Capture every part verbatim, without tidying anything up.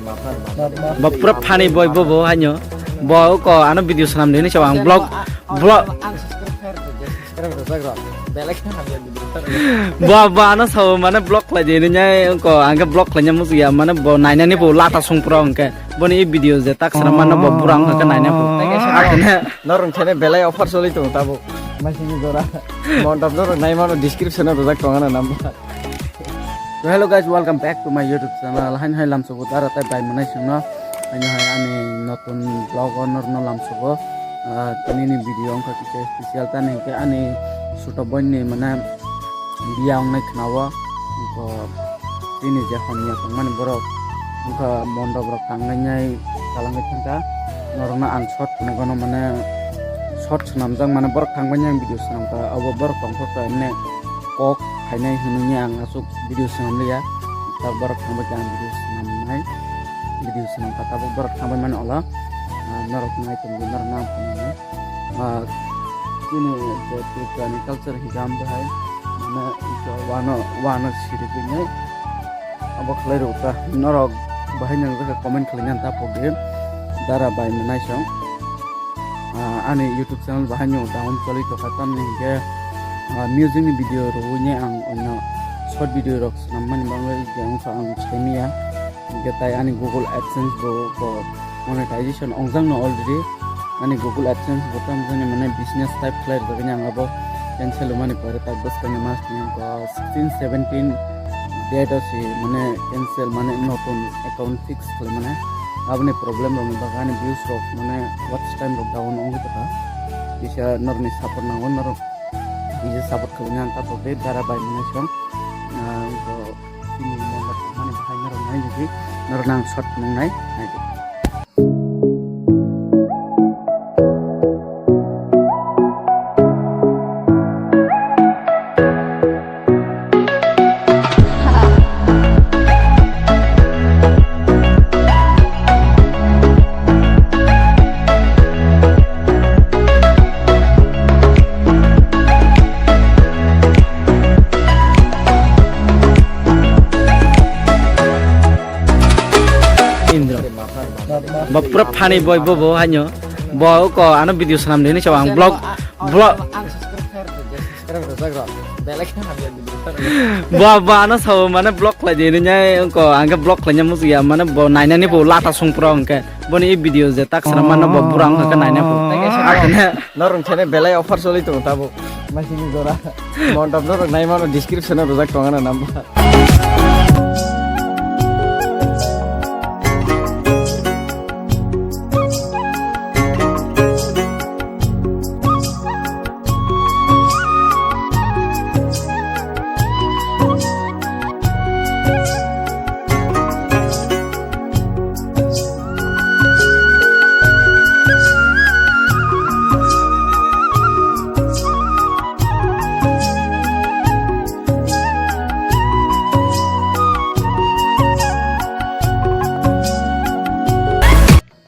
Bo pura funny boy bo, bo haino. Bo ko ano video sanam dini sa ang vlog, vlog. Bo, bo ano sa mane vlog khlai dini nyai ko ang ke vlog khlai nyamu ya mane bo nainani bo lata sung pro ang ke. Boni i video je tak sara mano bo burang ka naina bo. Norong chene belai offer soli tong tabuk. Masini jora. Mondop jora nai mano description o rojak tong ana number. So hello guys, welcome back to my YouTube channel. Hain hai lamsogo dara tai bai manai sungno. Hain hai ani notun vlog o norno lamsogo. Ah, tini ni video wngkha kisa special tani ke ani suto boy ni mana biya wngnai khnawo. Wngkha chini je hamya tongmani borok wngkha mondop rok tangnai nai talangwi thangkha. Norokno ang short phunukgano mane short swnamjak mane borok thangbaini ang video swnamkha. Abo borok tongthokto emne kok phainai hinwi ang aswk video swnamliya. Ta borok thangbaikha ang video swnamnai, video swnamkha tabuk borok thangbaimani ulo. Ah, norok nai tongdi norok nang phunuknai. Ah, chini je Tripura ni culture hinkhe amtwi hai mane wano wano sirigwini abo khlai rwkha. Norok bahai nang rwkha comment khlaina ta pogdi dara bai manai song. Ah, ani YouTube channel bahai no down choli tokha tamni hinkhe, ah, music ni video rwini ang oino short video rok swnammani bagwi je wngkha ang saimanya. Hinkhe tai ani Google AdSense bo, bo monetization ongjakno already. Ani Google AdSense bo tamjani mane business type khlai rwjakni ang abo cancel wngmani pore tak bwskangni mas ni wngkha sixteen seventeen date o se mane cancel mane notun account fix khlai mane aboni problem rokni bagwi ani views rok mane watch time rok down wngwi tongkha. Kisa norokni support nango, norok kisa support khlaina ang takhuk de dara bai mane song. Ah, bo Chini mondop tongmani bahai norok nai nidi, norok nang short nungnai naidi. Indra. Bo pura funny boy bo, bo haino. Bo ko ano video sanam dini sa ang vlog, vlog. Bo, bo ano sa mane vlog khlai dini nyai ko ang ke vlog khlai nyamu ya mane bo nainani bo lata sung pro ang ke. Boni i video je tak sara mano bo burang ka naina bo. Norong chene belai offer soli tong tabuk. Masini jora. Mondop norok nai mano description o rojak tong ana number.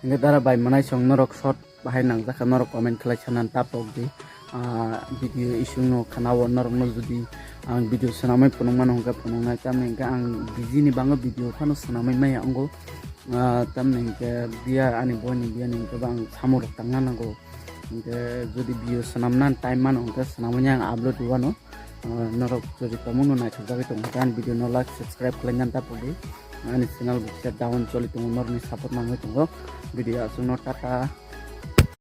Hingke dara bai manai song norok short bahai nangjakha norok comment khlai sanan tapok di. Ah, video ising no khana o norok no jodi ang video swnamwi phunuk mano hwnkhe phunuk nai tamni hwnkhe ang busy ni bango video phano swnamwi maya wngo. Ah, tamni hwnkhe biya ani boy ni biya ni hwnkhe bo ang samung rok tangna nango. Hwnkhe jodi video swnamna time mano hwnkhe swnamwi ang upload rwano. Ah, norok jodi tongmung no naithok jagwi tongo hwnkhe ani video no like subscribe khlai nani tapok di. Ani channel bo kisa down choli tongo norokni support nangwi tongo. Video aswk no tata.